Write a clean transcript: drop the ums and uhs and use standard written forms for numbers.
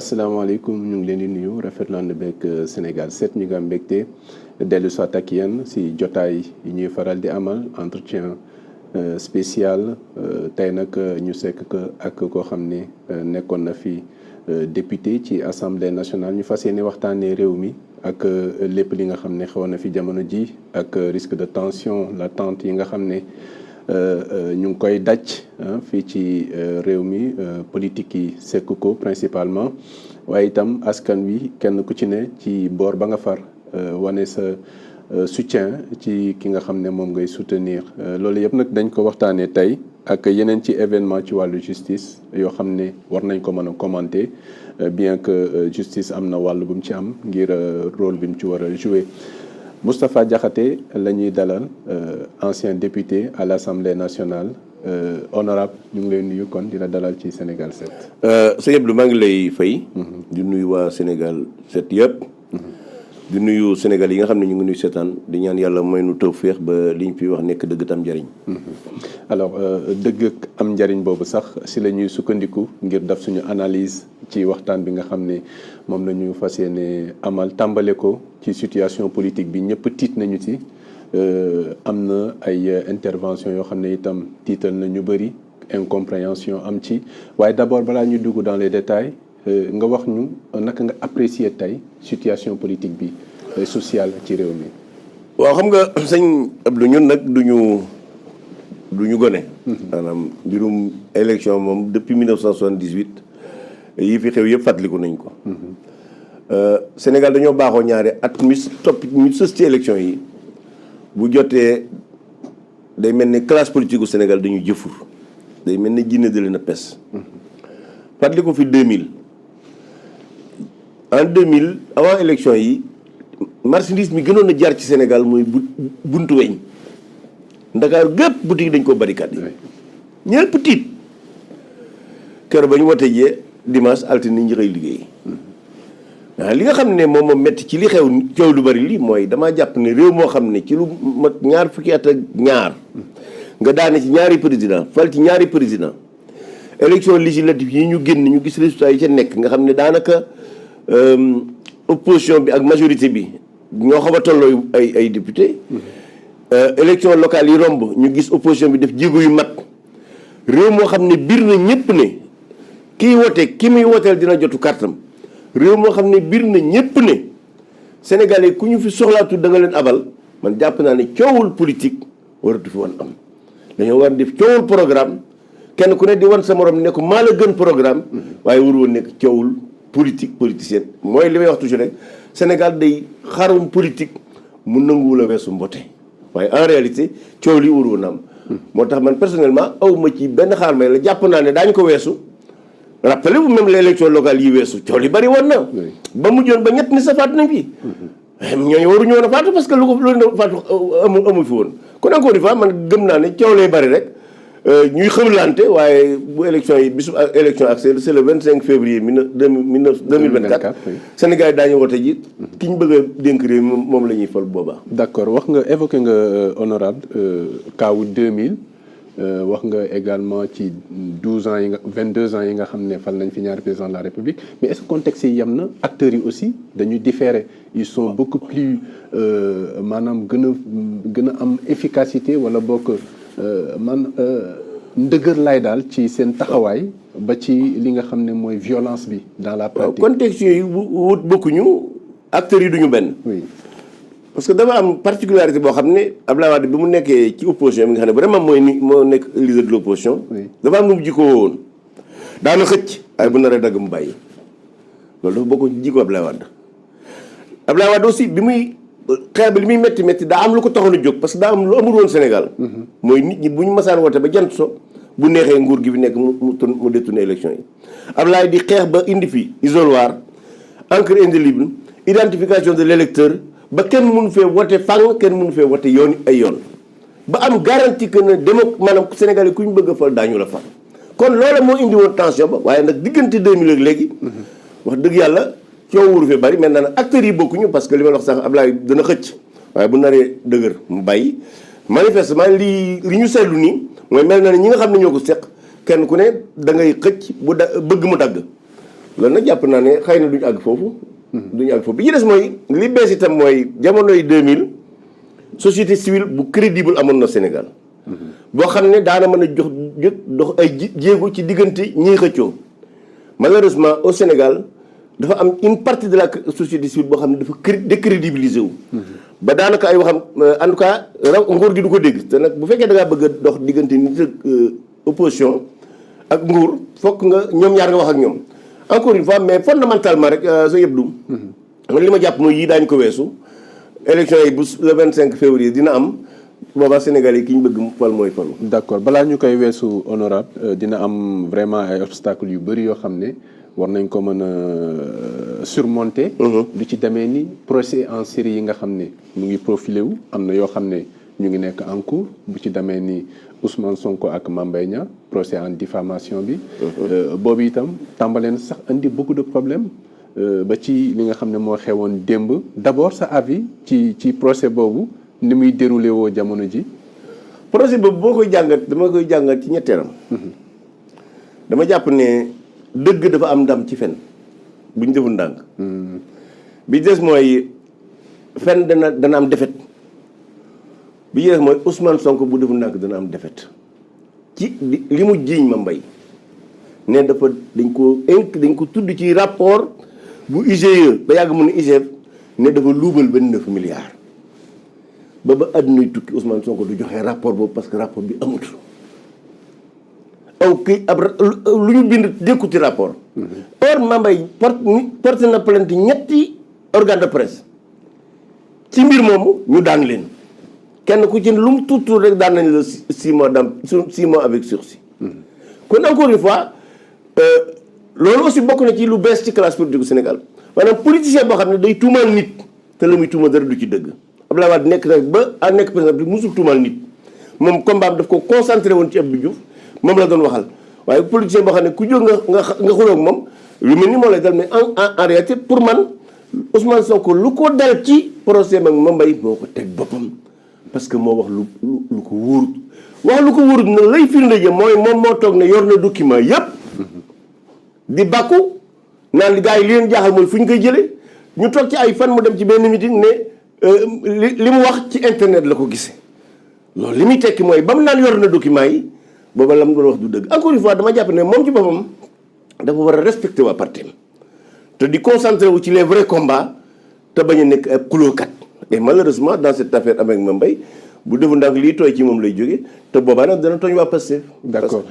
asalaamaaleykum ñu ngi leen di nuyu rafetlu ànd beeg Sénégal 7 ñu ngi am mbégte dellu soit ak yéen si jotaay yi ñuy faral di amal entretien spécial tey nag ñu sekk ak koo xam ne nekkoon na fi député ci assemblée nationale ñu fas yéene waxtaanee réew mi ak lépp li nga xam ne xewoon na fi jamono ji ak risque de tension latente yi nga xam ne ñu ngi koy daj fii ci réew mi politique yi sekk ko principalement waaye itam askan wi kenn ku ci ne ci boor ba nga far wane sa soutien ci ki nga xam ne moom ngay soutenir loolu yëpp nag dañ ko waxtaanee tey ak yeneen ci événement ci wàllu justice yoo xam ne war nañ ko mën a commenter bien que justice am na wàll bu mu ci am ngir rôle bi mu ci war a jouer. Moustapha Diakhaté la ñuy dalal ancien député à l'Assemblée nationale honorable ñu ngi lay nuyu kon di la dalal ci Sénégal 7. sëñ Abdou maa ngi lay fay. di nuyu waa Sénégal 7 yëpp. di nuyu Sénégal yi nga xam ne ñu ngi nuyu seetaan di ñaan yàlla may nu tawfeex ba li ñu fi wax nekk dëgg tam njariñ. alors dëgg am njariñ boobu sax si la ñuy sukkandiku ngir def suñu analyse ci waxtaan bi nga xam ne moom la ñu fas yéene amal tàmbale ko ci situation politique bi ñëpp tiit nañu ci am na ay intervention yoo xam ne itam tiital na ñu bëri incompréhension am ci waaye d'abord balaa ñu dugg dans les détails nga wax ñu naka nga apprécier tey situation politique bi sociale ci réew mi. waaw xam nga sëñ Abdou ñun nag du ñu gone. maanaam mbirum élection moom depuis 1978 yi fi xew yëpp fàttaliku nañ ko. Sénégal dañoo baaxoo ñaare at mi sës ci élection yi bu jotee day mel ni classe politique gu Sénégal dañu jëfur day mel ni jinne da leen a pes. fàttaliku fi 2000. en 2000 avant élection yi marchandise mi gënoon a jaar ci Sénégal mooy buntu weñ Ndakaaru gépp boutique dañ ko barricade ñëpp tiit keroog ba ñu wote jee dimanche altine ñi xëy liggéey li nga xam ne moom moo metti ci li xew coow lu bari lii mooy damaa jàpp ne réew moo xam ne ci lu mat ñaar fukki at ak ñaar nga daane ci ñaari président fal ci ñaari président élection législative yi ñu génn ñu gis résultat yi ca nekk nga xam ne daanaka opposition bi ak majorité bi ñoo xaw a tolloo ay député élection locale yi romb ñu gis opposition bi def jéego yu mat réew moo xam ne biir na ñëpp ne kii wote ki muy woteel dina jotu kartam réew moo xam ne biir na ñëpp ne sénégalais ku ñu fi soxlaatu da nga leen abal man jàpp naa ne coowul politique waratu fi woon am dañoo war def coowul programme kenn ku ne di wan sa morom ne ko maa la gën programme waaye waru woon nekk coowul politique politicienne mooy li may wax toujours rek Sénégal day xarum politique mu nanguwul a weesu mbote waaye en réalité coow li waru woon am moo tax man personnellement aw ma ci benn xaar may la jàpp naa ne daañu ko weesu rappelez-vous même les élections locales yi weesu coow li bari woon na ba mujjoon ba ñett ni sa faatu nañ fi ñooñu waruñu woon a faatu parce que lu faatu amu fi woon kon encore une fois man gëm naa ne coow lay bari rek ñuy xëwlante waaye bu élection yi bisu élection ak c'est le 25 février 2024 Sénégal yi daañu wote ji ki ñu bëgg a dénk réew moom la ñuy fal boobaa. d'accord wax nga évoqué nga honorable kaawu 2000 wax nga également ci 12 ans yi nga 22 ans yi nga xam ne fal nañ fi ñaari président de la République mais est-ce que contexte yi yem na acteurs yi aussi dañuy différer ils sont beaucoup plus maanaam gën a am efficacité wala bokk ndëgër lay daal ci seen taxawaay ba ci li nga xam ne mooy violence bi dans la pratique. contexte yooyu wut bokkuñu acteurs yi duñu benn. oui parce que dafa am particularité boo xam ne Abdoulaye Wade bi mu nekkee ci opposition bi nga xam ne vraiment moo nekk leader de l'opposition. dafa am nu mu jikkoo woon daana xëcc waaye bu naree dagg mu bàyyi loolu dafa bokk ci jikko Abdoulaye Wade. Abdoulaye Wade aussi bi muy xeex bi li muy métti daa am lu ko taxoon a jóg parce que daa am lu amul woon Sénégal. mooy nit ñi bu ñu masaan woote ba jant so bu neexee nguur gi fi nekk mu détourné élection yi. Abdoulaye di xeex ba indi fi isoloir encre indélébile identification de l'électeur ba kenn mënu fee wote fang kenn mënu fee wote yoon ay yoon ba am garantie que ne maanaam Sénégal yi ku ñu bëgg a fal daañu la fal kon loola moo indi woon tension ba waaye nag diggante 2000 ak léegi wax dëgg yàlla coow wuru fee bari maintenant nag acteurs yi bokkuñu parce que li ma wax sax Abdoulaye dana xëcc waaye bu naree dëgër mu bàyyi manifestement li ñu seetlu nii mooy mel na ne ñi nga xam ne ñoo ko seq kenn ku ne da ngay xëcc bëgg mu dagg loolu nag jàpp naa ne xëy na duñu àgg foofu. duñu àgg foofu bi ci des mooy li bees itam mooy jamonoy 2000 société civile bu crédible amoon na Sénégal. boo xam ne daana mën a dox ay jéego ci diggante ñiy xëccoo. malheureusement au Sénégal dafa am une partie de la société civile boo xam ne dafa décrédibilisé wu. ba daanaka ay waxam en tout cas nguur gi du ko dégg te nag bu fekkee da ngaa bëgg a dox diggante nit ak opposition ak nguur fokk nga ñoom ñaar nga wax ak ñoom. encore une fois mais fondamentalement rek sa yëpp du man li ma jàpp mooy yii daañu ko weesu élection yi bu le 25 février dina am boobaa Sénégal yi ki ñu bëgg mu fal mooy falu. d'accord balaa ñu koy weesu honorable dina am vraiment ay obstacles yu bëri yoo xam ne war nañ ko mën a surmonter. du ci demee ni procès en série yi nga xam ne mu ngi profilé wu am na yoo xam ne ñu ngi nekk en cours bu ci demee ni Ousmane Sonko ak Mame Mbaye Niang procès en diffamation bi. boobu itam tàmbaleen sax indi beaucoup de problèmes ba ci li nga xam ne moo xewoon démb d'abord sa avis ci procès boobu ni muy déroulé woo jamono ji. procès boobu boo koy jàngat dama koy jàngat ci ñetteelam. dama jàpp ne dëgg dafa am ndam ci fen bu ñu deful ndànk. bi des mooy fen dana am defet bi ci des mooy Ousmane Sonko bu deful ndànk dana am defet ci li mu jiiñ Mame Mbaye ne dafa dañ ko tudd ci rapport bu IGE ba yàgg mu ne IGF ne dafa luubal 29 milliards ba àddunay tukki Ousmane Sonko du joxe rapport boobu parce que rapport bi amut aw kii ab lu ñu bind dékku ci rapport. or Mame Mbaye porte na plainte ñetti organe de presse ci mbir moomu ñu daan leen kenn ku ci lu mu tuut rek daan nañ la 6 mois avec sursis. kon encore une fois loolu aussi bokk na ci lu bees ci classe politique du Sénégal maanaam politicien boo xam ne day tuumaal nit te la muy tuumal dara du ci dëgg Abdoulaye Wade nekk na ba à nekk président bi musul tuumaal nit moom combat daf ko concentré woon ci Abdou Diouf moom la doon waxal waaye politicien boo xam ne ku jóg nga xuloo ak moom lu mel ni moo lay dal mais en réalité pour man Ousmane Sonko lu ko dal ci procès mag Mame Mbaye moo ko teg boppam parce que moo wax lu ko wóorut wax lu ko wóorut na lay firnde ja mooy moom moo toog ne yor na document yépp di bàkku naan li gars yi li leen jaaxal mooy fu ñu koy jëlee ñu toog ci ay fan mu dem ci benn meeting ne li mu wax ci internet la ko gisee loolu li muy tekki mooy ba mu naan yor na document yi booba la mu doon wax du dëgg encore une fois dama jàpp ne moom ci boppam dafa war a respecter waa parti te di concentrer wu ci les vrais combats te bañ a nekk ab kulóokat et malheureusement dans cette affaire avec Mame Mbaye bu defu ndànk lii tooy ci moom lay jóge te boobaa nag dana tooñ waa Pastef. D'accord.